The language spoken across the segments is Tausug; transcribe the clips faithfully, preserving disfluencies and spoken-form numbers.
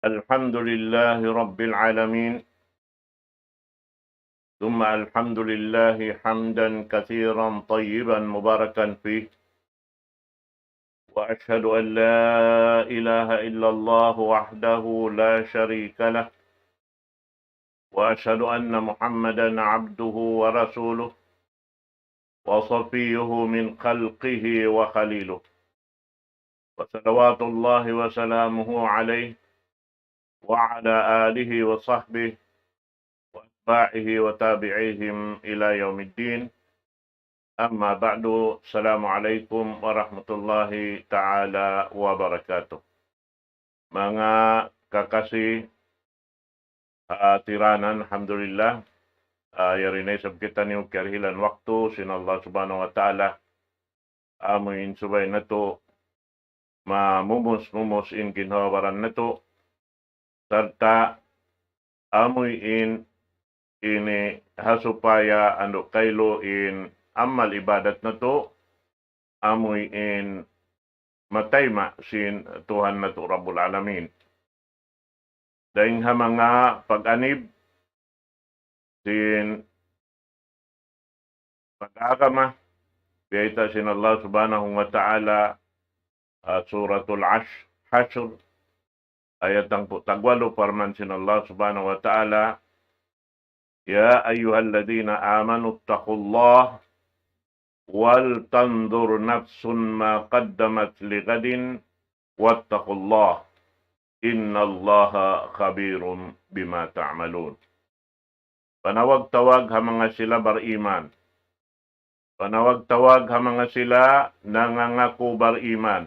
الحمد لله رب العالمين، ثم الحمد لله حمدا كثيرا طيبا مباركا فيه، وأشهد أن لا إله إلا الله وحده لا شريك له، وأشهد أن محمدا عبده ورسوله وصفيه من خلقه وخليله، وصلوات الله وسلامه عليه وعلى آله وصحبه وأتباعه وتابعيهم إلى يوم الدين. أما بعد، السلام عليكم ورحمة الله تعالى وبركاته. Manga kakasi, ah, tiranan, alhamdulillah. Ah, yari na isab kitaniyu kiyarihilan waktu sin Allah Subhanahu wa Ta'ala. Amu in subay natu' mamumus-mumus in ginhawa-baran natu'. Sarta' amu in ini ha supaya andu' kailu in amal ibadat natu', amu in matayma' sin Tuhan natu' Rabbul Alamin. Dayn ha manga pag-anib sin pag-agama, biyayta' sin Allah Subhanahu wa Ta'ala, ah, Suratul Ash-, Hashr, ayat hangpu' tagwalu, parman sin Allah Subhanahu wa Ta'ala, يا أيها الذين آمنوا اتقوا الله ولتنظر نفس ما قدمت لغد واتقوا الله إن الله خبير بما تعملون. Panawag-tawag ha manga sila bariman. Panawag-tawag ha manga sila nangangaku bariman.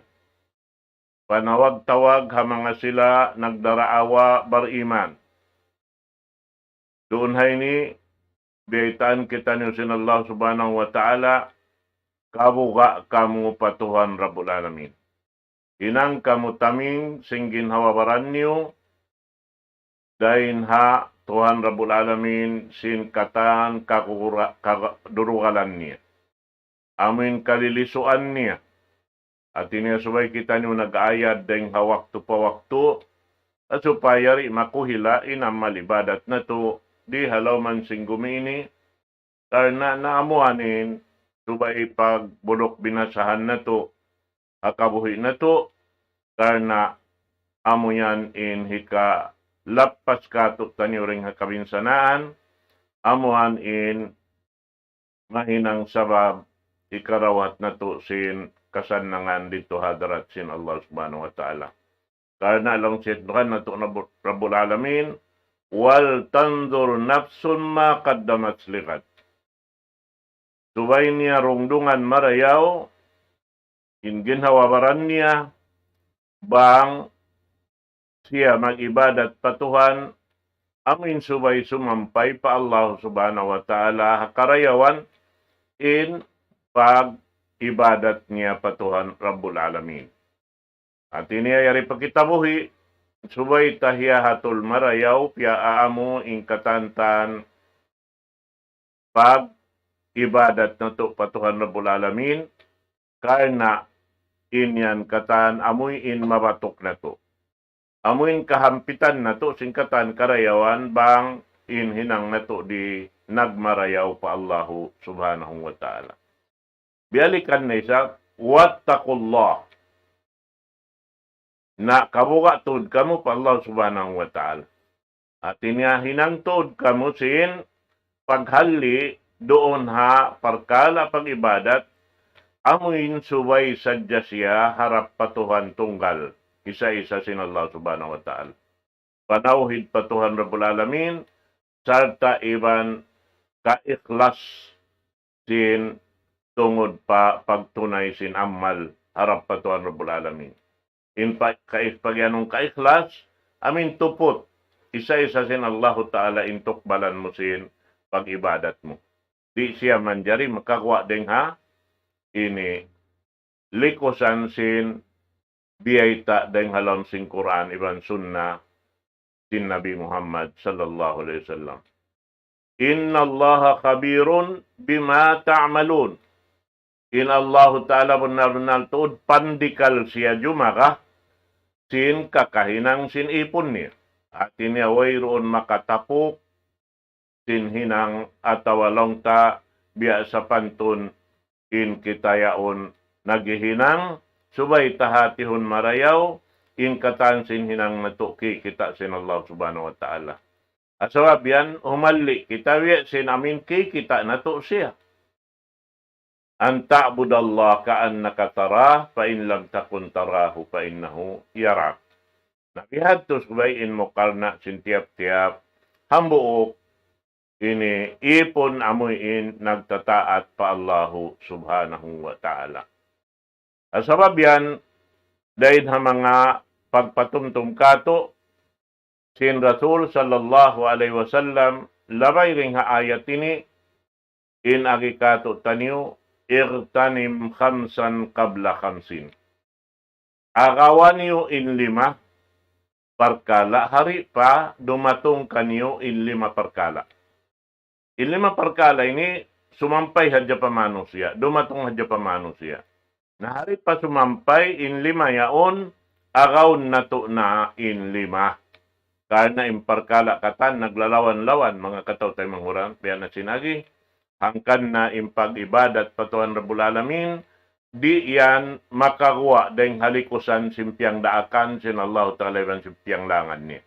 Panawag-tawag ha manga sila nagdaraawa bariman. Duun ha ini, biyaytaan kitaniyu sin Allah Subhanahu wa Ta'ala, kabuga' kamu pa Tuhan Rabbul Alamin. Hinang kamu taming sin ginhawa-baran niyu, dayn ha Tuhan Rabbul Alamin sin katan kakura-, kadurugalan niya. Amu in kalilisuan niya. Hati niya subay kitaniyu nag-ayad dayn ha waktu pa waktu, ha supaya di' makuhila in amal ibadat natu' di ha lawm sin gumi ini, karna' naamuan in subay pagbuluk binasahan natu' ha kabuhi' natu', karna' amu yan in hikalappas kātu'niyu dayn ha kabinsanaan, amuan in mahinang sabab hikarawhat natu' sin kasannangan didtu ha hadarat sin Allah Subhanahu wa Ta'ala. Karna' laung sin Tuhan natu' Rabbul, Rabbul Alamin, ولتنظر نفس ما قدمت لغد. Subay niya rundungan marayaw in ginhawa-baran niya, bang siya mag-ibadat pa Tuhan, amu in subay sumampay pa Allah Subhanahu wa Ta'ala ha karayawan in pag-ibadat niya pa Tuhan Rabbul Alamin. Hati niya yari pa kita buhi', subay ta hiyahatul marayaw, piyaamu in katantan pag-ibadat natu' pa Tuhan Rabbul Alamin, karna' in yan katan amu in mabatuk natu'. Amu in kahampitan natu' sin katan karayawan bang in hinang natu' di nagmarayaw pa Allahu Subhanahu wa Ta'ala. Biyalikan na isab, واتقوا الله. Na kabuga' tuud kamu pa Allah Subhanahu wa Ta'ala. Hati niya hinang tuud kamu sin paghalli' duun ha parkala' pag-ibadat, amu in subay sadja siya harap pa Tuhan tunggal, isa-isa sin Allah Subhanahu wa Ta'ala. Panawhid pa Tuhan Rabbul Alamin, sarta' iban kaikhlas sin tungud pa pagtunay sin amal harap pa Tuhan Rabbul Alamin. In pa, ka, pagiyanun kaikhlas, amu in tuput, isa-isa sin Allahu Ta'ala in tukbalan mu sin pag-ibadat mu. Di' siya manjari makaguwa' dayn ha ini likusan sin biyayta' dayn ha lawm sin Qur'an iban Sunnah sin Nabi Muhammad sallallahu alayhi wasallam. إن الله خبير بما تعملون. In Allahu Ta'ala bunnal-bunnal tuud pandikal siya jumaga sin kakahinang sin ipun niya. Hati niya wayruun makatapuk sin hinang atawa laung ta biya' sapantun in kita yaun naghihinang, subay ta hatihun marayaw, in katan sin hinang natu' kikita' sin Allah Subhanahu wa Ta'ala. Sabab yan, humalli kita biya' sin amin kikita' natu' siya. أن تعبد الله كأنك تراه فإن لم تكن تراه فإنه يراك. Na bihadtu subay in mukarna' sin tiyap-tiyap hambuuk ini ipun amuin nagtataat pa Allahu Subhanahu wa Ta'ala. Sabab yan, dayn ha manga pagpatumtum katu' sin Rasul sallallahu alayhi wasallam, labay dayn ha ayat ini, in agi katu'taniyu, اغتنم خمسا قبل خمس. Agawa niyu in lima parkala' hari pa dumatung kaniyu in lima parkala'. In lima parkala' ini sumampay hadja pa manusiya', dumatung hadja pa manusiya'. Na hari pa sumampay in lima yaun, agaun natu' na in lima. Karna' in parkala' katan naglalawan-lawan, manga kataw-taymanghuran, biya' na sin agi, hangkan na in pag-ibadat pa Tuhan Rabbul Alamin, di' yan makaguwa' dayn ha likusan sin piyangdaakan sin Allahu Ta'ala iban sin piyanglangan niya.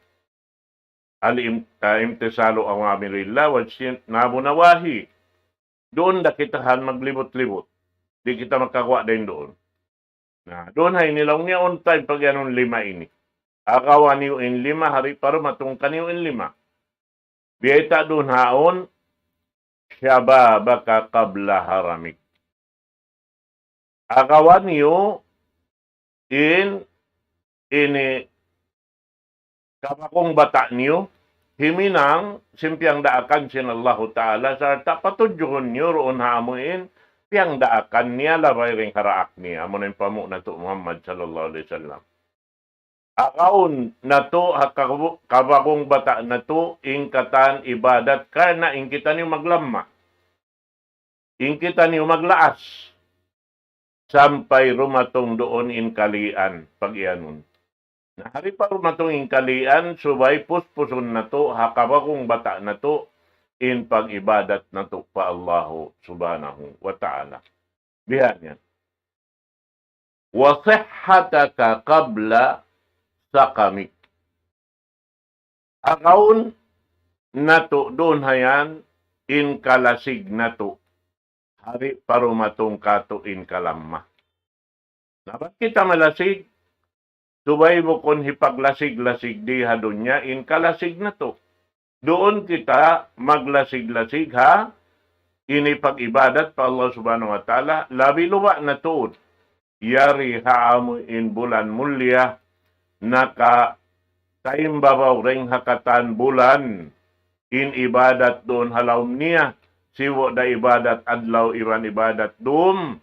الامتثال أوامر الله واجتناب نواهيه. Duun da kita han maglibut-libut. Di' kita makaguwa' dayn duun. Na, duun ha ini laung niya, unta in pagiyanun lima ini. Agawa niyu in lima, hari pa dumatung kaniyu in lima. Biyayta' duun haun, شبابك قبل هرمك. Agawa niyu in ini kabagong bata' niyu, himinang sin piyangdaakan sin Allahu Ta'ala, sarta' patudjuhun niyu duun ha amuin piyangdaakan niya labay dayn ha daak niya, amuna in panghu' natu' Muhammad sallallahu alayhi wasallam. Agaun natu' ha kabu-, kabagong bata' natu' in katan ibadat karna' in kitaniyu maglamma. In kitaniyu maglaas. Sampay dumatung duun in kalian, pagiyanun. Na hari pa dumatung in kalian, subay puspusun natu', ha kabagong bata' natu', in pag-ibadat natu' pa Allahu Subhanahu wa Ta'ala. Bihan yan. وصحتك قبل سقمك. Agaun natu' duun ha yan in kalasig natu'. Hari pa dumatung katu' in kalamma. Na bat kita malasig, subay bukun hipaglasig-lasig di ha dunya in kalasig natu'. Duun kita maglasig-lasig ha ini pag-ibadat pa Allah Subhanahu wa Ta'ala, labi luba' na tuud. Yari ha amu in bulan mulliya, nakataimbabaw dayn ha katan bulan, in ibadat duun ha lawm niya, sibu' da ibadat adlaw iban ibadat dum,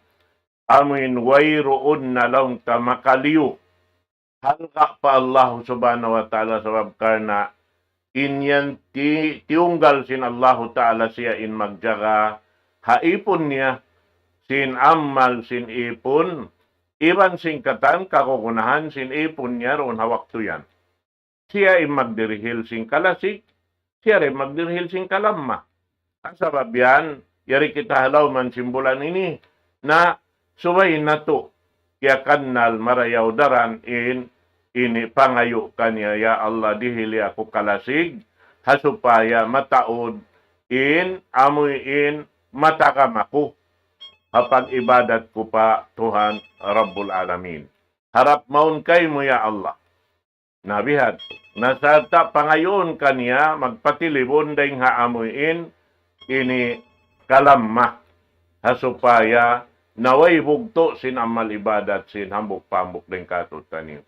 amu in wayruun na laung ta makaliyu. Halga' pa Allahu Subhanahu wa Ta'ala sabab karna' in yan ti-, tiyunggal sin Allahu Ta'ala siya in magjaga ha ipun niya, sin amal sin ipun, iban sin katan kagunahan sin ipun niya duun ha waktu yan. Siya in magdirihil sin kalasig, siya da in magdirihil sin kalamma. Sabab yan, yari kita ha lawm sin bulan ini, na subay natu' kiyakannal marayaw daran in ini pangayu' kaniya, "Ya Allah, dihili aku kalasig, ha supaya mataud in amuin matagama ku ha pag-ibadat ku pa Tuhan Rabbul Alamin. Harap mawn kaymu, ya Allah." Na bihan. Na sarta' pangayuun kaniya magpatilibun dayn ha amuin ini kalamma. Ha supaya na way bugtu' sin amal ibadat sin hambuuk-hambuuk dayn kātu'niyu.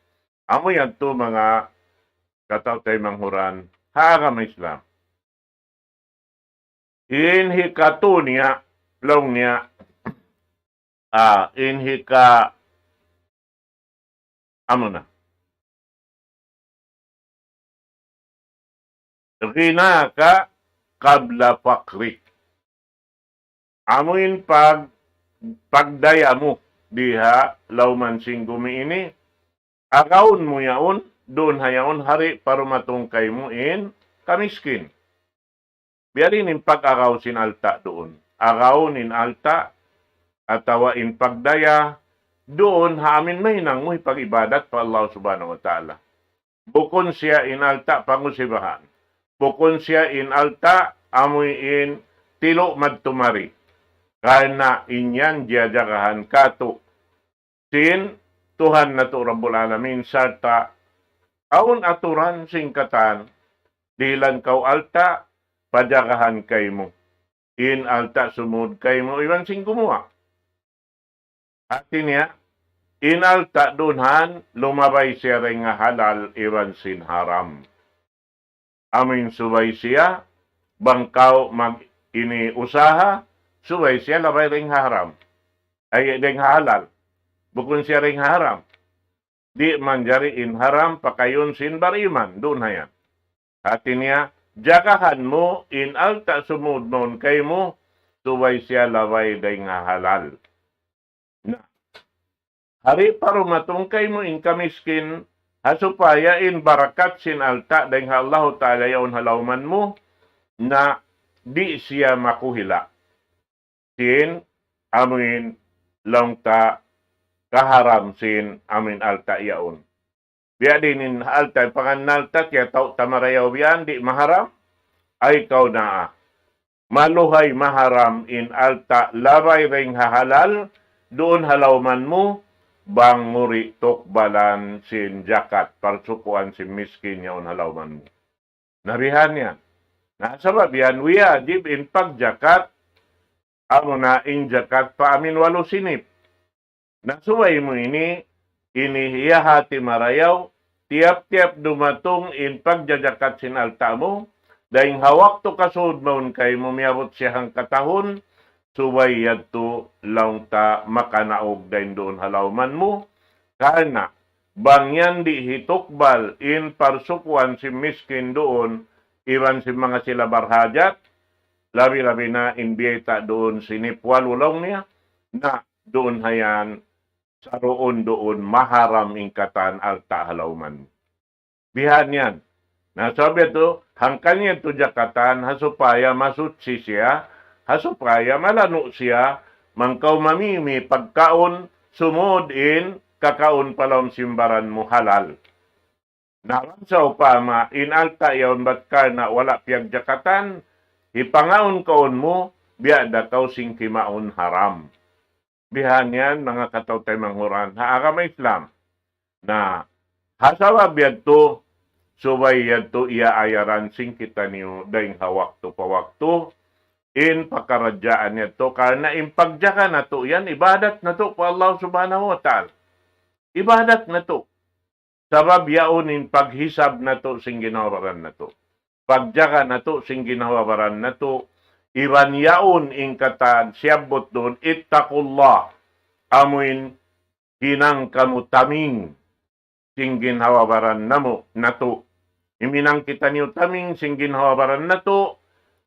Amu yadtu manga kataw-taymanghuran ha agama Islam. In hikatū niya, laung niya, ah, in hika-, amu na. غناك قبل فقرك. Amu in pag-, pagdaya mu di ha lawm sin gumi ini, Agaun mu yaun, duun ha yaun, hari pa dumatung kaymu in kamiskin. Biya' diin in pag-agaw sin alta' duun. Agaun in alta', atawa in pagdaya, duun ha amin mahinang mu hipag-ibadat pa Allah Subhanahu wa Ta'ala. Bukun siya in alta' pangusibahan. Bukun siya in alta' amuin tilu' madtu mari. Karna' in yan jiyajagahan katu' sin Tuhan natu' Rabbul Alamin, sarta' awn aturan sin katan, dihilan kaw alta', pajagahan kaymu. In alta' sumud kaymu iban sin gumuwa'. Hati niya, in alta' duun han, lumabay siya dayn ha halal iban sin haram. Amuin subay siya, bang kaw mag-ini usaha, subay siya labay dayn ha haram. Ay, dayn ha halal. Bukun siya dayn ha haram. Di' manjari in haram pakayun sin bariman, duun ha yan. Hati niya, jagahan mu in alta' sumud mawn kaymu, subay siya labay dayn ha halal. Na, hari pa dumatung kaymu in kamiskin, ha supaya in barakat sin alta' dayn ha Allahu Ta'ala yaun ha lawman mu, na di' siya makuhila sin amuin laung ta kaharam sin amuin alta' yaun. Biya' diin in alta', pangannal ta, kiyatau' ta marayaw biya' yan, di' maharam, ay kaw naa. Maluhay maharam in alta' labay dayn ha halal, duun ha lawman mu, bang muri tukbalan sin jakat, parsukuan sin miskin yaun ha lawman mu. Na bihan yan. Na sabab yan, wajib in pagjakat, amuna in jakat pa amin walu sinip. Na subay mu ini, ini hiyahati marayaw, tiyap-tiyap dumatung in pagjajakat sin alta' mu, dayn ha waktu kasud mawn kaymu miyabut siya hangkatahun, subay yadtu laung ta makanaug dayn duun ha lawman mu, karna' bang yan di' hitukbal in parsukuan sin miskin duun, iban sin manga sila barhajat, labi-labi na in biyayta' duun sinip walu laung niya, na duun ha yan, saruun-duun maharam in katan alta' ha lawman. Bihan yan. Na sabab yadtu, hangkan yadtu jakatan, ha supaya masuchi siya, ha supaya malanu' siya, bang kaw mamimi pagkaun, sumud in kakaun pa lawm sin baran mu halal. Na bang sawpama in alta' yaun bat karna' wala' piyagjakatan, hipangaun-kaun mu, biya' da kaw sin kimaun haram. Bihan yan, manga kataw-taymanghuran ha agama Islam. Na, ha sabab yadtu, subay yadtu iyaayaran sin kitaniyu dayn ha waktu pa waktu, in pakaradjaan yadtu, karna' in pagjaga natu' yan, ibadat natu' pa Allah Subhanahu wa Ta'ala. Ibadat natu'. Sabab yaun in paghisab natu' sin ginhawa-baran natu'. Pagjaga natu' sin ginhawa-baran natu', iban yaun in katan siyabbut duun, ittaqullah. Amuin hinang kamu taming sin ginhawa-baran namu', natu'. Himinang kitaniyu taming sin ginhawa-baran natu',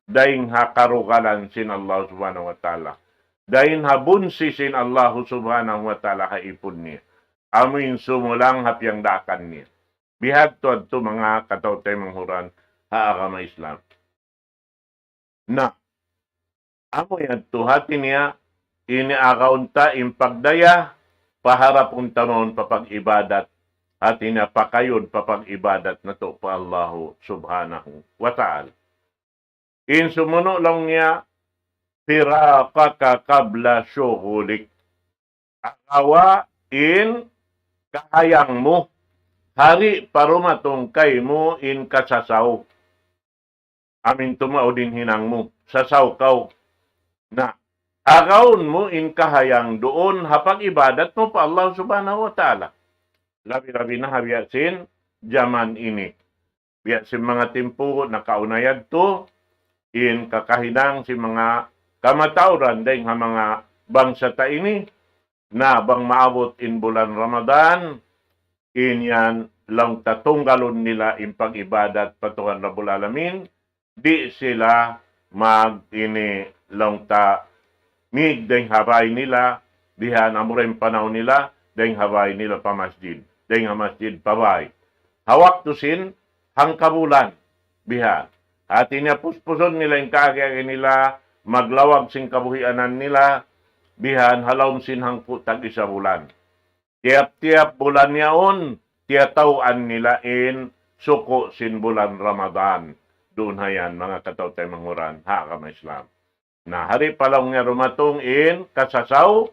dayn ha karugalan sin Allah Subhanahu wa Ta'ala. Dayn ha bunsi sin Allah Subhanahu wa Ta'ala ha ipun niya. Amuin sumulang ha piyangdaakan niya. Bihadtu-hadtu manga kataw-taymanghuran ha agama Islam. Na, amu yadtu hati niya, ini agaun ta in pagdaya, paharapun ta mawn pa pag-ibadat, hati niya pakayun pa pag-ibadat natu' pa Allahu Subhanahu wa Ta'ala. In sumunu' laung niya, فراقك قبل شغلك. Agawa in kahayang mu, hari pa dumatung kaymu in kasasaw. Amin tumaud in hinang mu, sasaw kaw. Na, agaun mu in kahayang duun ha pag-ibadat mu pa Allah Subhanahu wa Ta'ala. Labi-labi na ha biya' sin jaman ini. Biya' sin manga timpu nakauna yadtu, in kakahinang sin manga kamatauran dayn ha manga bangsa ta ini, na bang maabut in bulan Ramadan, in yan laung ta tunggalun nila in pag-ibadat pa Tuhan Rabbul Alamin, di' sila mag-ini laung ta mig dayn ha bāy nila, bihan amura in panaw nila, dayn ha bāy nila pa masjid. dayn ha masjid pa bāy. Ha waktu sin hangkabulan, bihan. Hāti niya puspusun nila in kaagi-agi nila, maglawag sin kabuhianan nila, bihan ha lawm sin hangpu' tag-isa bulan. Tiyap-tiyap bulan yaun, tiyataw'an nila in suku' sin bulan Ramadan. Duun ha yan, manga kataw-taymanghuran, ha agama Islam. Na, hari pa laung niya dumatung in kasasaw,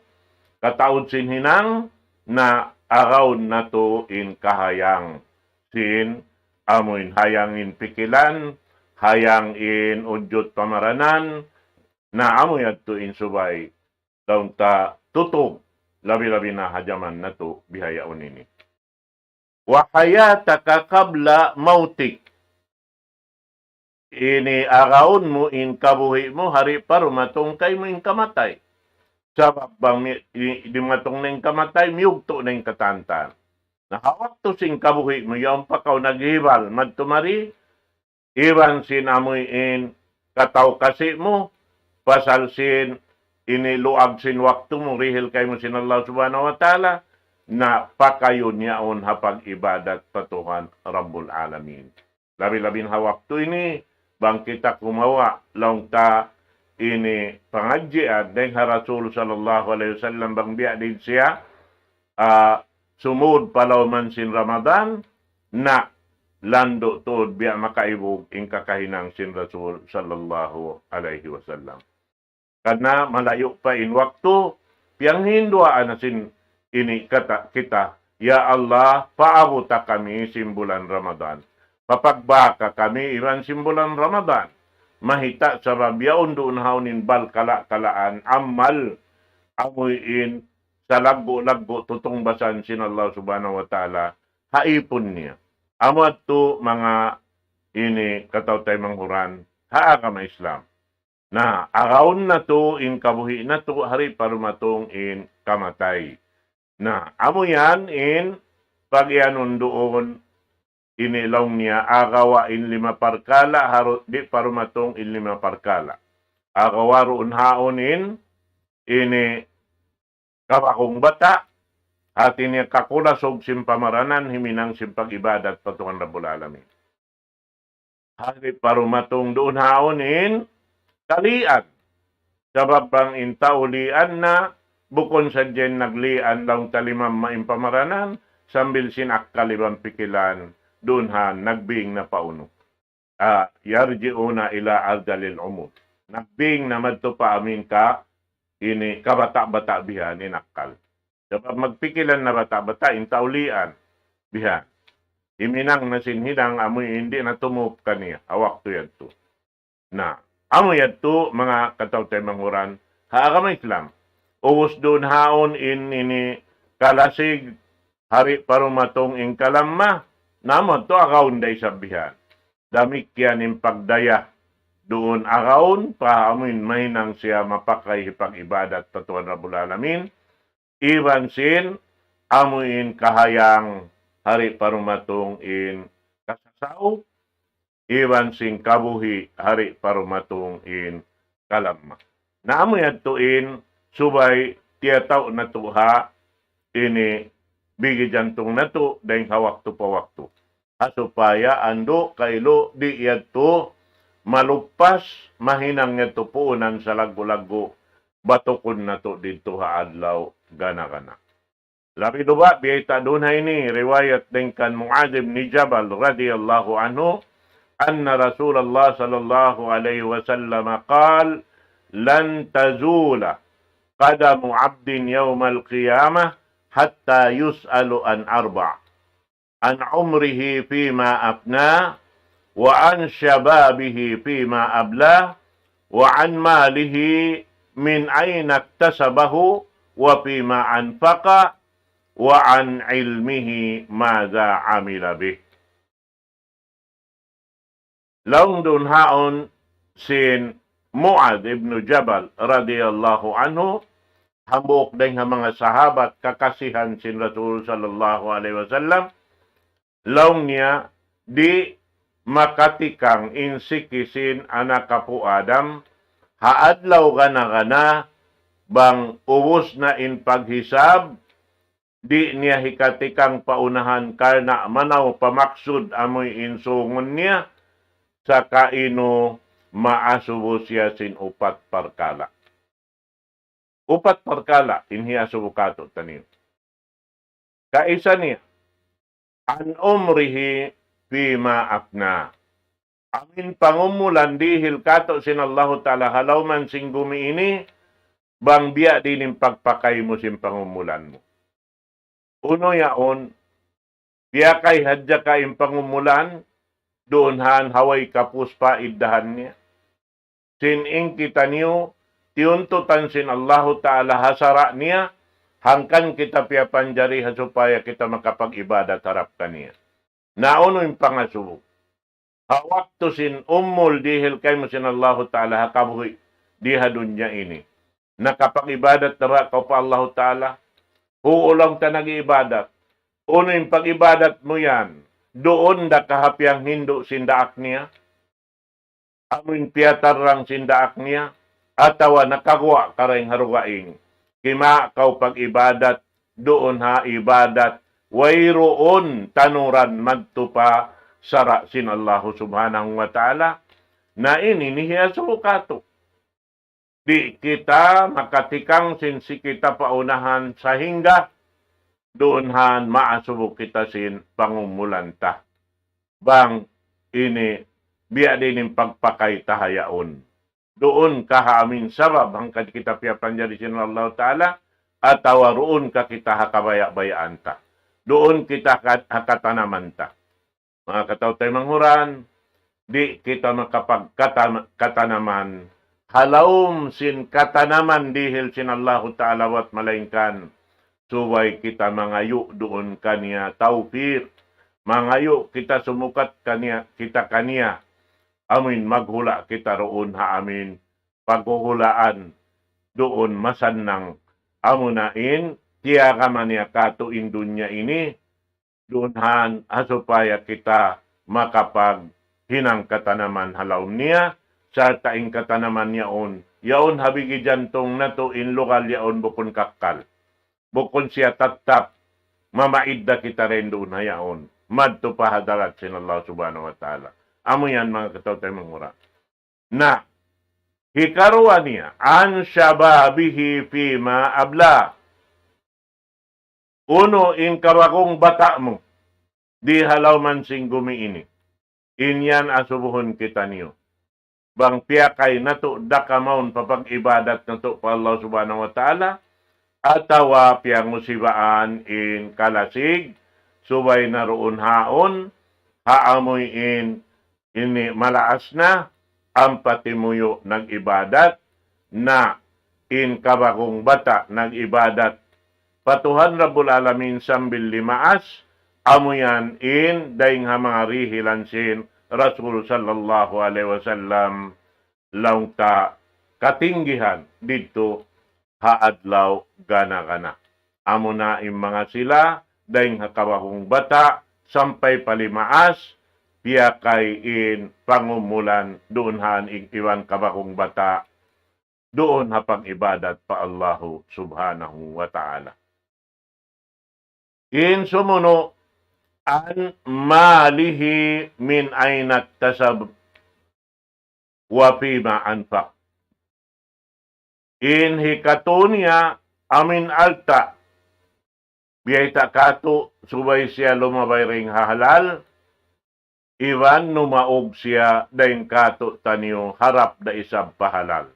kataud sin hinang, na awn natu' in kahayang sin amuin hayang in pikilan, hayang in udjut pamaranan, na amu yadtu in subay laung ta tutug, labi-labi na ha jaman natu' bihaun ini. وحياتك قبل موتك. Ini awn mu in kabuhi' mu hari pa dumatung kaymu in kamatay. Sabab bang mi-, di-, dimatung na in kamatay, miyugtu' na in katantan. Na ha waktu sin kabuhi' mu, yaun pa kaw naghibal, madtu mari, iban sin amuin kataw-kasi mu, pasal sin ini luag sin waktu mu, dihil kaymu sin Allah Subhanahu wa Ta'ala, na pakayun yaun ha pag-ibadat pa Tuhan Rabbul Alamin. Labi-labi na ha waktu ini, bang kita kumawa', laung ta ini pangadjian dayn ha Rasul sallallahu alayhi wasallam, bang biya' diin siya, ah, sumud pa lawm sin Ramadan, na landu' tuud biya' makaibug in kakahinang sin Rasul sallallahu alayhi wasallam. Karna' malayu' pa in waktu, piyanghinduwaa na sin ini kata kita, "Ya Allah, paabuta kami sin bulan Ramadan. Papagbaka kami iban sin bulan Ramadan." Mahita sabab yaun duun ha yaun in balkala'-kalaan amal amuin salaggu'-laggu' tutungbasan sin Allah Subhanahu wa Ta'ala ha ipun niya. Amu yadtu manga ini kataw-taymanghuran ha agama Islam. Na, awn natu' in kabuhi' natu' hari pa dumatung in kamatay. Na, amu yan in pag-iyanun duun ini laung niya agawa in lima parkala' harus di' pa dumatung in lima parkala'. Agawa duun ha yaun in ini kabagong bata', hati niya kakulasug sin pamaranan, himinang sin pag-ibadat pa Tuhan Rabbul Alamin. Hari pa dumatung duun ha yaun in kalian. Sabab bang in tau lian na, bukun sadja in naglian laung ta limamma in pamaranan, sambil sin akkal iban pikilan, duun ha nagbing na pa unu. Ah, يرجعون إلى أرذل العمر. Nagbing na madtu pa amuin ka, ini kabata'-bata' bihan in akkal. Sabab magpikilan na bata'-bata', in tau lian bihan. Himinang na sin hinang amuin di' na tumup kaniya, ha waktu yadtu. Na, amu yadtu manga kataw-taymanghuran ha agama Islam. Ubus duun ha yaun in ini kalasig, hari pa dumatung in kalamma, na amu yadtu awn da isab bihan. Damikkiyan in pagdaya duun awn pa amuin mahinang siya mapakay hipag-ibadat pa Tuhan Rabbul Alamin, iban sin amuin kahayang hari pa dumatung in kasasaw, iban sin kabuhi' hari pa dumatung in kalamma. Na amu yadtu in subay tiyatau' natu' ha ini bigi jantung natu' dayn ha waktu pa waktu. Ha supaya andu' kailu di' yadtu maluppas, mahinang yadtu puunan salaggu'-laggu', batukun natu' didtu ha adlaw gana-gana. Labi duwa, biyayta' duun ha ini, riwayat dayn kan Muadh ibn Jabal radiyallahu anhu, أن رسول الله صلى الله عليه وسلم قال: لن تزول قدم عبد يوم القيامة حتى يسأل عن أربع: عن عمره فيما أفناه، وعن شبابه فيما أبلاه، وعن ماله من أين اكتسبه وفيما أنفقه، وعن علمه ماذا عمل به. Laung duun ha yaun sin Muadh ibn Jabal radiyallahu anhu, hambuuk dayn ha manga sahabat kakasihan sin Rasul sallallahu alayhi wasallam, laung niya, di' makatikang in siki sin anak apu' Adam, ha adlaw gana-gana, bang ubus na in paghisab, di' niya hikatikang pa unahan karna' manaw pa maksud amuin sungun niya, saka inu maasubu siya sin upat parkala'. Upat parkala' in hiyasubu katu' taniyu. Kaisa niya, an umrihi fima afna. Amin pangumulan dihil katu' sin Allahu Ta'ala ha lawm sin gumi ini, bang biya' diin in pagpakay mu sin pangumulan mu. Unu yaun, piyakay hadja ka in pangumulan, duun han ha way kapus pa iddahan niya. Sin in kitaniyu, tiyuntutan sin Allahu Ta'ala ha sara' niya, hangkan kita piyapanjari ha supaya kita makapag-ibadat harap kaniya. Na unu in pangasubu? Ha waktu sin umul dihil kaymu sin Allahu Ta'ala ha kabuhi' di ha dunya ini, nakapag-ibadat na ba kaw pa Allahu Ta'ala? Uu laung ta nag-ibadat. Unu in pag-ibadat mu yan? Duun da ka ha piyanghindu' sin daak niya? Amuin piyatarrang sin daak niya? Atawa nakaguwa' ka dayn ha dugaing? Kima kaw pag-ibadat, duun ha ibadat, wayruun tanuran madtu pa sara' sin Allahu Subhanahu wa Ta'ala. Na ini in hiyasubu katu'. Di' kita makatikang sin si kita pa unahan sahingga duun han maasubu kita sin pangumulan ta. Bang ini biya' diin in pagpakay ta ha yaun. Duun ka ha amin sabab hangkan kita piyapanjari sin Allahu Ta'ala, atawa duun ka kita ha kabaya'-bayaan ta. Duun kita ha, ha katanaman ta. Manga kataw-taymanghuran, di' kita makapagkatam-, katanaman ha lawm sin katanaman dihil sin Allahu Ta'ala buwat malaingkan subay kita mangayu' duun kaniya tawfik, mangayu' kita sumukat kaniya, kita kaniya, amuin maghula' kita duun ha amin paghuhulaan duun masannang, amuna in tiyagama niya katu' in dunya ini, duun han ha supaya kita makapaghinang katanaman ha lawm niya, sarta' in katanaman yaun, yaun ha bigi jantung natu', in lugal yaun bukun kakkal. Bukun siya tattap, mamaid da kita dayn duun ha yaun. Madtu pa hadarat sin Allah Subhanahu wa Ta'ala. Amu yan, manga kataw-taymanghuran. Na, hikaruwa niya, an shababihi fima abla. Unu in kawagung bata' mu di ha lawm sin gumi ini. In yan asubuhun kitaniyu. Bang piyakay natu' da ka mawn pa pag-ibadat natu' pa Allah Subhanahu wa Ta'ala, atawa piyangusiwaan in kalasig, subay na duun haun, ha amuin ini malaas na, ampa timuyu' nag-ibadat, na in kawagung bata' nag-ibadat pa Tuhan Rabbul Alamin sambil limaas, amu yan in dayng ha manga dihilan sin Rasul sallallahu alayhi wasallam, laung ta katinggihan didtu ha adlaw gana-gana. Amuna in manga sila, dayng ha kawagung bata', sampay pa limaas, piyakay in pangumulan duun han in iban kawagung bata', duun ha pag-ibadat pa Allahu Subhanahu wa Ta'ala. In sumunu', an malihi min ayna iktasab wa fima anfaq. In hikatu niya amin alta'. Biyayta' katu' subay siya lumabay dayn ha halal, iban numaug siya dayn katu'taniyu harap da isab pa halal.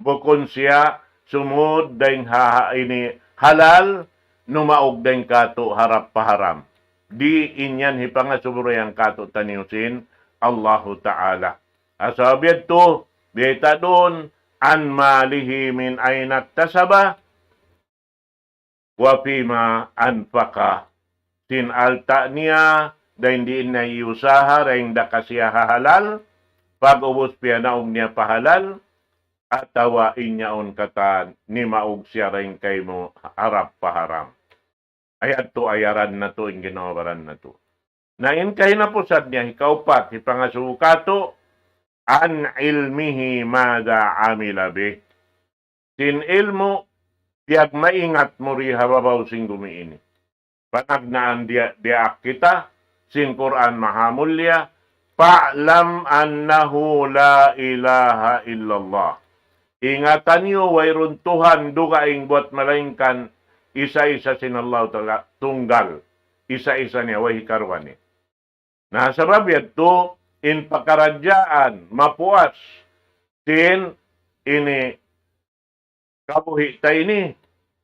Bukun siya sumud dayn ha, ha ini halal, numaug dayn katu' harap pa haram. Di' in yan hipangasubu dayn katu'taniyu sin Allahu Ta'ala. Sabab yadtu, biyayta' duun, an malihi min ayna iktasaba, wa fima anfaqa. Sin alta' niya, dayn diin niya iyusaha, dayn da ka siya ha halal, pag-ubus piyanaug niya pa halal, atawa in yaun katan nimaug siya dayn kaymu harap pa haram. Ayadtu ayaran natu', in ginhawa-baran natu'. Na in kahinapusan niya, hikaupat, hipangasubu katu', an ilmihi madha amila bih. Sin ilmu', piyagmaingat mu di ha babaw sin gumi ini. Panagnaan diya, diyaak kita, sin Qur'an mahamulliya, فاعلم أنه لا إله إلا الله. Ingatan niyu, wayruun Tuhan dugaing buwat malaingkan isa-isa sin Allah Ta'ala, tunggal, isa-isa niya, way hikaruwa niya. Na sabab yadtu, in pakaradjaan, mapuas, sin ini kabuhi' ta ini,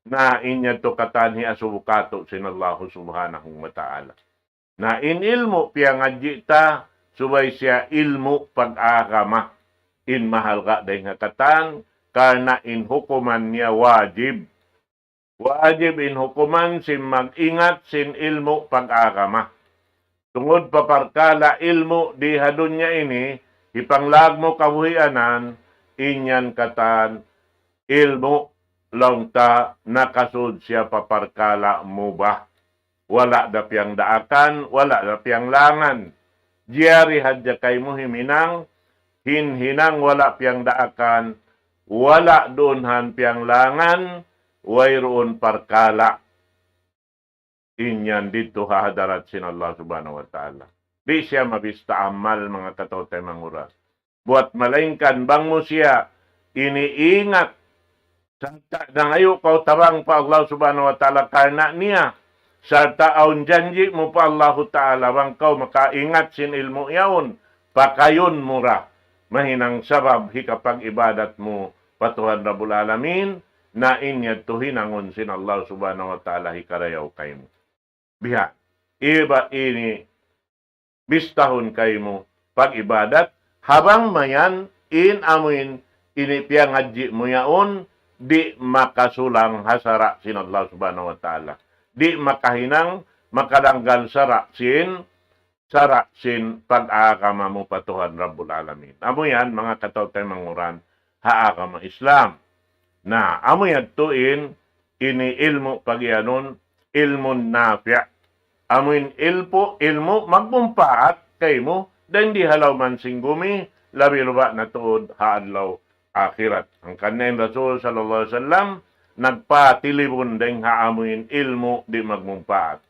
na in yadtu katan hiasubu kātu' sin Allahu Subhanahu wa Ta'ala. Na in ilmu' piyangadji' ta, subay siya ilmu' pag-agama. In mahalga' dayn ha katan, karna' in hukuman niya wajib. Wajib in hukuman sin mag-ingat sin ilmu' pag-agama. Tungud pa parkala' ilmu' di ha dunya ini, hipanglawag mu kabuhianan, in yan katan ilmu' laung ta nakasud siya pa parkala' mubah. Wala' da piyagdaakan, wala' da piyaglangan. Jari hadja kaymu himinang, hinhinang wala' piyagdaakan, wala' duun han piyaglangan, wayruun parkala'. In yan didtu ha hadarat sin Allah Subhanahu wa Ta'ala. Di' siya mabista amal, manga kataw-taymanghuran. Buwat malaingkan bang mu siya iniingat, sarta' nangayu' kaw tabang pa Allah Subhanahu wa Ta'ala karna' niya, sarta' awn janji' mu pa Allahu Ta'ala bang kaw makaingat sin ilmu' yaun, pakayun mu ra, mahinang sabab hikapag-ibadat mu pa Tuhan Rabbul Alamin, na in yadtu hinangun sin Allah Subhanahu wa Ta'ala hikarayaw kaymu. Biha', iba ini bistahun kaymu pag-ibadat, ha bang mayan in amuin ini piyangadji' mu yaun, di' makasulang ha sara' sin Allah Subhanahu wa Ta'ala. Di' makahinang, makalanggal sara' sin, sara' sin pag-agama mu pa Tuhan Rabbul Alamin. Amu yan, manga kataw-taymanghuran ha agama Islam. Na, amu yadtu in, ini ilmu' pagiyanun, ilmun nafi'. Amuin ilpu', ilmu' magmumpaat kaymu, dayn di ha lawm sin gumi, labi-labi na tuud ha adlaw akhirat. Hangkan in Rasul sallallahu alayhi wasallam, nagpatilibun dayn ha amuin ilmu' di' magmumpaat.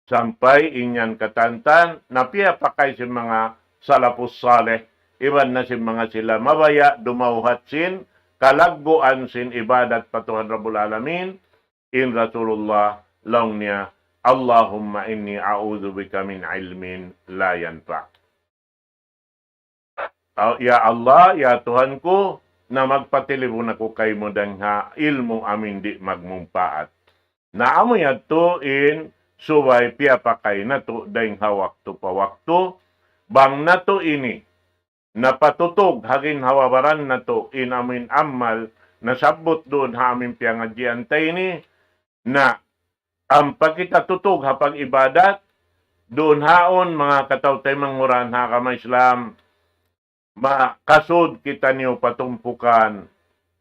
Sampay in yan katantan, na piyapakay sin manga salafus salih, iban na sin manga sila mabaya' dumawhat sin kalagguan sin ibadat pa Tuhan Rabbul Alamin, in Rasulullah, laung niya, اللهم إني أعوذ بك من علم لا ينفع. Aw, ya Allah, ya Tuhan ku, na magpatilibun aku kaymu dayn ha ilmu' amuin di' magmumpaat. Na amu yadtu in subay piyapakay natu' dayn ha waktu pa waktu, bang natu' ini, napatutug ha ginhawa-baran natu' in amuin amal, nasabbut duun ha amuin piyangadjian ta ini, na ampa kita tutug ha pag-ibadat, duun haun manga kataw-taymanghuran ha agama Islam, makasud kitaniyu pa tumpukan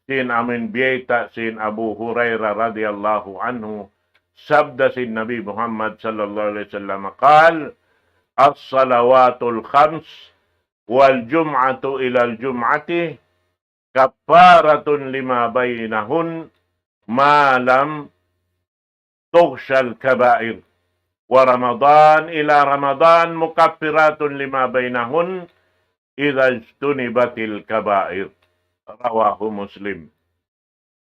sin amuin biyayta' sin Abu Hurairah radiyallahu anhu, sabda sin Nabi Muhammad sallallahu alayhi wasallam, قال: الصلوات الخمس والجمعة إلى الجمعة كفارة لما بينهن ما لم تغش الكبائر، ورمضان إلى رمضان مكفرات لما بينهن إذا اجتنبت الكبائر. رواه مسلم.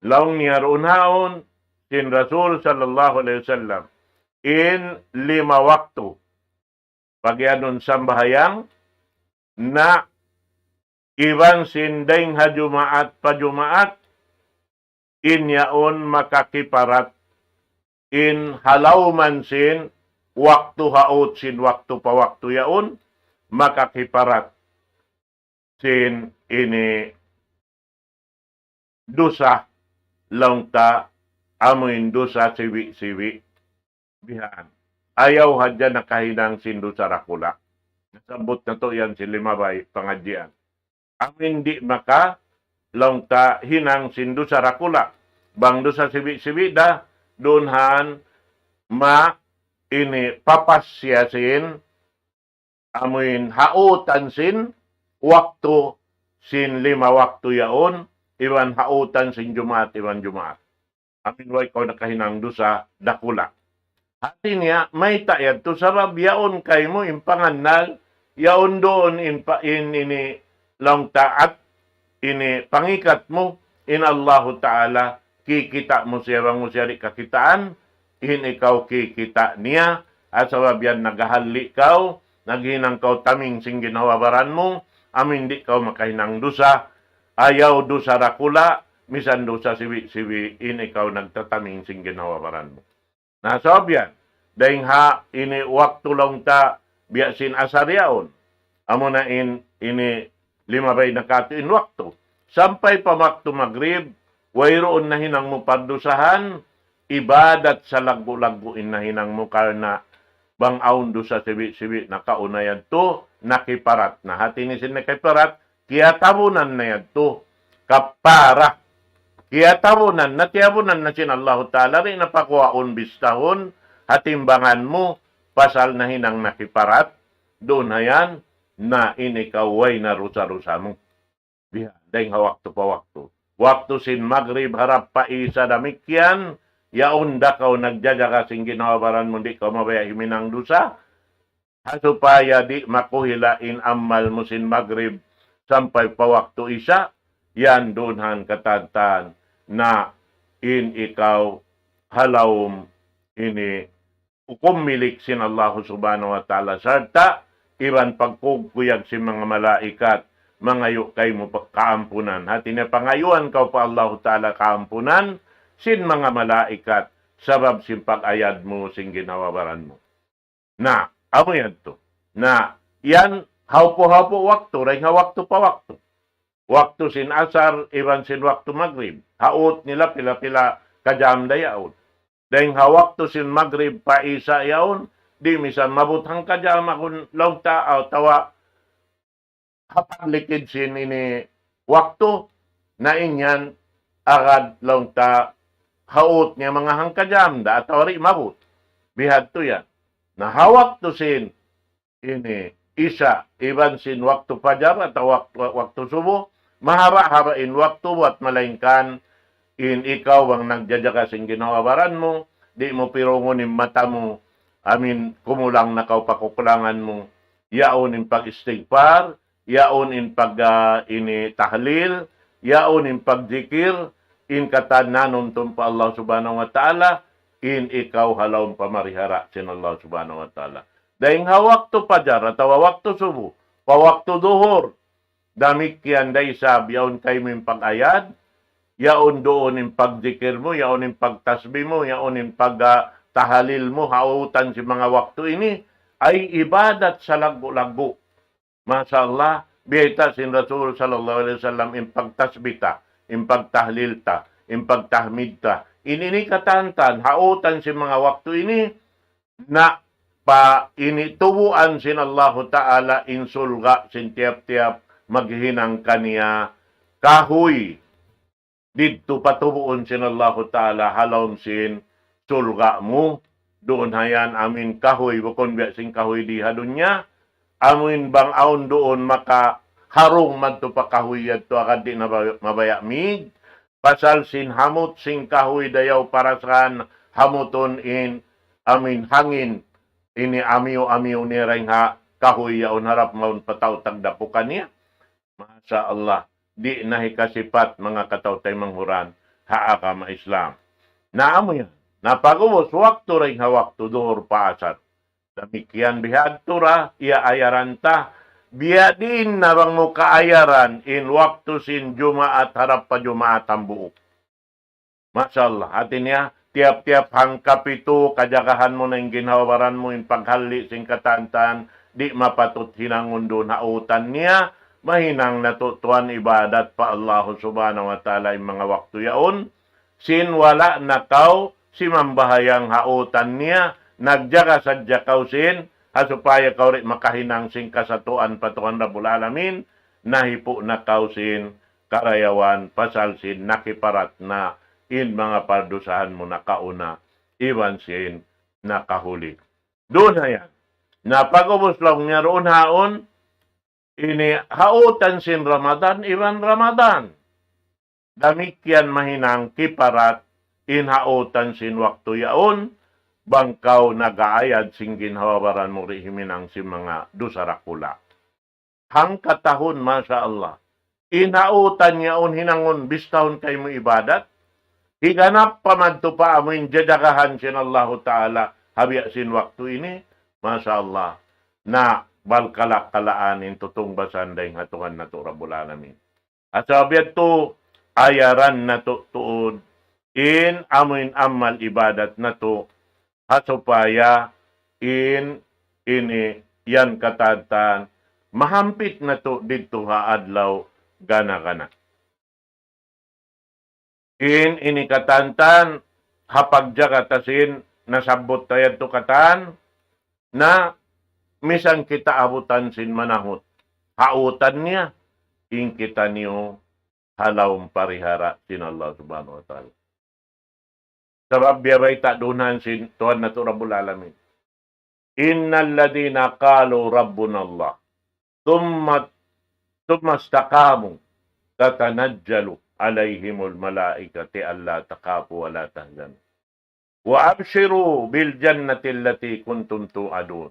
Laung niya duun haun sin Rasul sallallahu alayhi wasallam, in lima waktu pagiyanun sambahayang, na iban sin dayn ha Jumaat pa Jumaat, in yaun makakiparat, in ha lawm sin waktu ha ut sin waktu pa waktu yaun, makakiparat sin ini dusa laung ta amuin dusa siwi'-siwi'. Bihan. Ayaw hadja nakahinang sin dusa dakula'. Nasabbut natu' yan sin limabay pangadjian. Amuin di' maka laung ta hinang sin dusa dakula'. Bang dusa siwi'-siwi' da, duun han ma ini papas siya sin amuin ha utan sin waktu sin lima waktu yaun, iban ha utan sin Jumaat, iban Jumaat. Amin way kaw nakahinang dusa dakula'. Hati niya, mayta' yadtu sabab yaun kaymu in pangannal, yaun duun in pa-, in ini laung ta, ini pangikat mu, in Allahu Ta'ala, kikita' mu siya bang mu siya di' kakitaan, in ikaw kikita' niya, sabab yan naghahalli' kaw, naghinang kaw taming sin ginhawa-baran mu, amin di' kaw makahinang dusa, ayaw dusa dakula', misan dusa siwi'-siwi', in ikaw nagtataming sin ginhawa-baran mu. Na, sabab yan, dayng ha ini waktu laung ta biya' sin asar yaun. Amuna in ini limabay na katu' in waktu. Sampay pa waktu magrib, wayruun nahinang mu pardusahan, ibadat salaggu'-laggu' in nahinang mu karna' bang awn dusa siwi'-siwi' nakauna yadtu, nakiparat na. Hati niya sin nakiparat, kiyatabunan na yadtu. Kappara. Kiyatabunan na, tiyabunan na sin Allahu Ta'ala, di' na pakuhaun bistahun, ha timbangan mu, pasal nahinang nakiparat, duun ha yan, na in ikaw way na dusa-dusa mu. Biya' dayng ha waktu pa waktu. Waktu sin magrib harap pa isa damikkiyan, yaun da kaw nagjajaga sin ginhawa-baran mu, di' kaw mabaya' himinang dusa, ha supaya di' makuhila' in amal mu sin magrib sampay pa waktu isa, yan duun ha yan katan-katan na in ikaw ha lawm ini hukum milik sin Allahu Subhanahu wa Ta'ala, sarta' iban pagkukuyag sin manga malaikat, mangayu' kaymu pa kaampunan. Hati niya pangayuan kaw pa Allahu Ta'ala kaampunan sin manga malaikat, sabab sin pag-ayad mu sin ginhawa-baran mu. Na, amu yadtu. Na, yan, hawpu-hawpu waktu, dayng ha waktu pa waktu. Waktu sin asar, iban sin waktu magrib. Haut nila pila-pila ka jam da yaun. Dayng ha waktu sin magrib pa isa yaun, di' misan maabut hangka jam agun laung ta, atawa ha paglikid sin ini waktu, na in yan agad laung ta haut niya manga hangka jam da atawa di' maabut. Bihadtu yan. Na ha waktu sin ini isa, iban sin waktu pajar atawa waktu, waktu subuh, mahaba'-haba' in waktu buat malaingkan in ikaw bang nagjajaga sin ginhawa-baran mu, di' mu pirungun in mata mu, amin kumulang na kaw pa kakulangan mu, yaun in pag-istigfar, yaun in pag, ah, ini tahlil, yaun in pagzikir, in katan nanumtum pa Allah Subhanahu wa Ta'ala, in ikaw ha lawm pamarihara sin Allah Subhanahu wa Ta'ala. Dayng ha waktu pajar atawa waktu subuh, pa waktu duhur, damikkiyan da isab, yaun kaymu in pag-ayad, yaun duun in pagzikir mu, yaun in pagtasbih mu, yaun in pag, ah, tahalil mu, hautan sin manga waktu ini, ay ibadat salaggu'-laggu'. Masha Allah, biyayta' sin Rasul sallallahu alayhi wasallam in pagtasbih ta, in pagtahlil ta, in pagtahmid ta. In ini katan-katan, hautan sin manga waktu ini, na pa ini tubuan sin Allahu Ta'ala in surga' sin tiyap-tiyap maghinang kaniya kahuy. Didtu patubuun sin Allahu Ta'ala ha lawm sin surga' mu, duun ha yan amin kahuy, bukun biya' sin kahuy di ha dunya, amin bang awn duun makaharung madtu pa kahuy yadtu agad di' na ba-, mabaya' mīg, pasal sin hamut sin kahuy dayaw parasahan hamutun in amin hangin, ini amiyu-amiyu niya dayng ha kahuy yaun harap mawn pa tau tagdapu kaniya. Masha Allah, di' na hikasipat manga kataw-taymanghuran ha agama Islam. Na amu yan. Na pag'ubus waktu dayng ha waktu duhur pa asar. Damikkiyan bihadtu ra, iyaayaran ta. Biya' diin na bang mu kaayaran in waktu sin Jumaat harap pa Jumaat hambuuk. Masha Allah. Hati niya, tiyap-tiyap hangkapitu, kajagahan mu na in ginhawa-baran mu, in paghalli' sin katan-katan, di' mapatut hinangun duun hautan niya, mahinang na tuud tuwan ibadat pa Allahu Subhanahu wa Ta'ala in manga waktu yaun, sin wala' na kaw simambahayang hautan niya, nagjaga sadja kaw sin, ha supaya kaw di' makahinang sin kasatuan pa Tuhan Rabbul Alamin, nahipu' na kaw sin karayawan pasal sin nakiparat na in manga pardusahan mu nakauna, iban sin nakahuli. Duun ha yan. Na pag'ubus laung niya duun haun, ini hautan sin Ramadan, iban Ramadan. Damikkiyan mahinang kiparat in hautan sin waktu yaun, bang kaw nag-aayad sin ginhawa-baran mu di' himinang sin manga dusa dakula'. Hangkatahun, masha Allah. In hautan yaun hinangun bistahun kaymu ibadat, higanap pa madtu pa amu in jajagahan sin Allahu Ta'ala ha biya' sin waktu ini, masha Allah. Na balkala'-kalaan in tutungbasan dayn ha Tuhan natu' Rabbul Alamin. Asa biya' tu ayaran natu' tuud in amu in amal ibadat natu' ha supaya in ini yan katan-katan mahampit natu' didtu ha adlaw gana-gana. In ini katan-katan ha pagjaga ta sin nasabbut ta yadtu katan na misan kita abutan sin manahut. Hautan niya, in kitaniyu ha lawm parihara sin Allah Subhanahu wa Ta'ala. Sabab biya' bayta' duun sin Tuhan natu' Rabbul Alamin. إن الذين قالوا ربنا الله ثم ثم استقاموا تتنزل عليهم الملائكة ألا تخافوا ولا تحزنوا وأبشروا بالجنة التي كنتم توعدون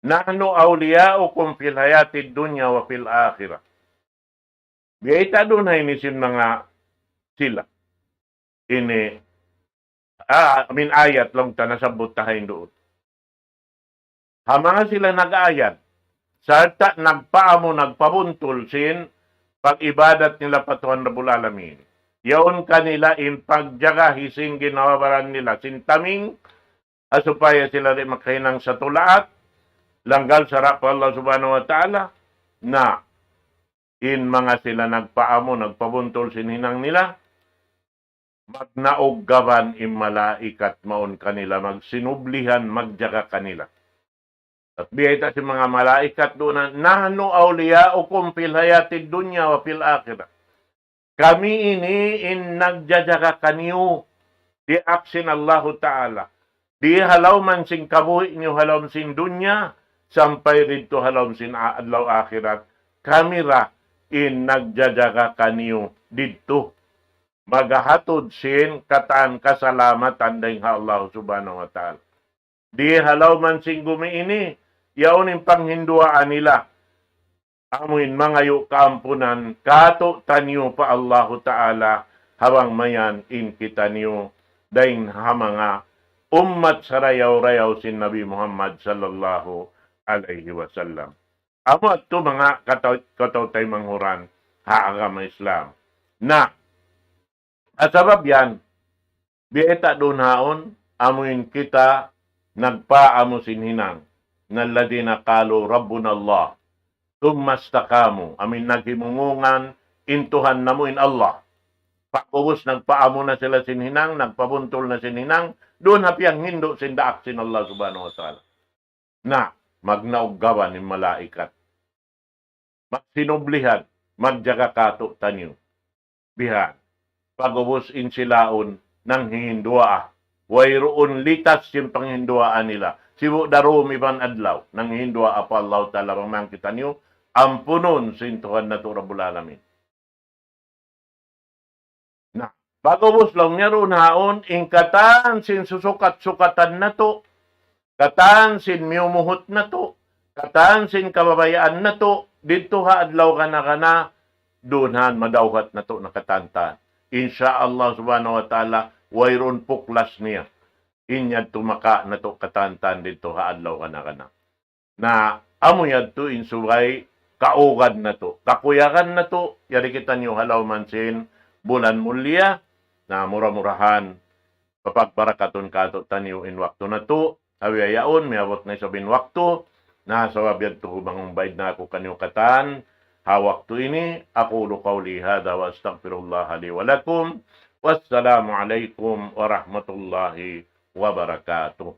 نحن أولياؤكم في الحياة الدنيا وفي الآخرة. Biya' ta duun ha ini sin manga sila. Ini, ah, amin ayat laung ta nasabbut ta ha ini duun. Ha manga sila nag-ayat, sarta' nagpaamu, nagpabuntul sin pag-ibadat nila pa Tuhan Rabbul Alamin. Yaun kanila in pagjaga hi sin ginhawa-baran nila, sin taming, ha supaya sila di' makahinang satulaat, langgal sara' pa Allah Subhanahu wa Ta'ala, na in manga sila nagpaamu, nagpabuntul sin hinang nila, magnauggaban in malaikat mawn kanila, magsinublihan, magjaga kanila. At biya' ta sin manga malaikat duun na, نحن أولياؤكم في الحياة الدنيا وفي الآخرة. Kami ini in nagjajaga kaniyu, diyaak sin Allahu Ta'ala. Di ha lawm sin kabuhi' niyu ha lawm sin dunya, sampay didtu ha lawm sin a-, adlaw akhirat. Kami ra in nagjajaga kaniyu didtu. Magahatud sin katan kasalamatan dayn ha Allah Subhanahu wa Ta'ala. Di ha lawm sin gumi ini, yaun in panghinduwaa nila. Amu in mangayu' kaampunan kātu'niyu pa Allahu Ta'ala, ha bang mayan in kitaniyu dayn ha manga ummat sarayaw-rayaw sin Nabi Muhammad sallallahu alayhi wasallam. Amu yadtu manga kataw-, kataw-taymanghuran ha agama Islam. Na, ha sabab yan, biya' ta duun haun, amu in kita nagpaamu sin hinang. الذين قالوا ربنا الله ثم استقاموا. Amu in naghimungungan in Tuhan namu' in Allah. Pag'ubus nagpaamu na sila sin hinang, nagpabuntul na sin hinang, duun ha piyanghindu' sin daak sin Allah Subhanahu wa Ta'ala. Na, magnauggaban in malaikat. Magsinublihan, magjaga kātu'niyu. Bihan. Pag'ubus in sila yaun nanghihinduwaa. Wayruun litas sin panghinduwaa nila. Sibu' da dūm iban adlaw. Nanghihinduwaa pa Allahu Ta'ala bang mayan kitaniyu ampunun sin Tuhan natu' Rabbul Alamin. Na, pag'ubus laung niya duun haun, in katan sin susukat-sukatan natu', katan sin miyumuhut natu', katan sin kababayaan natu', didtu ha adlaw gana-gana, duun haun madawhat natu' na katan-katan. Insya Allah Subhanahu wa Ta'ala, wayruun puklas niya. In yadtu makawa' natu' katan-katan didtu ha adlaw gana-gana. Na amu yadtu in subay kaugad natu', kakuyagan natu', yari kitaniyu ha lawm sin bulan mulia, na mura-murahan, papagbarakatun kātu'niyu in waktu natu', ha bihaun, miyabut na isab in waktu, na sabab yadtu bang umbay na aku kaniyu katan, ha waktu ini, أقول قولي هذا وأستغفر الله لي ولكم. والسلام عليكم ورحمة الله وبركاته.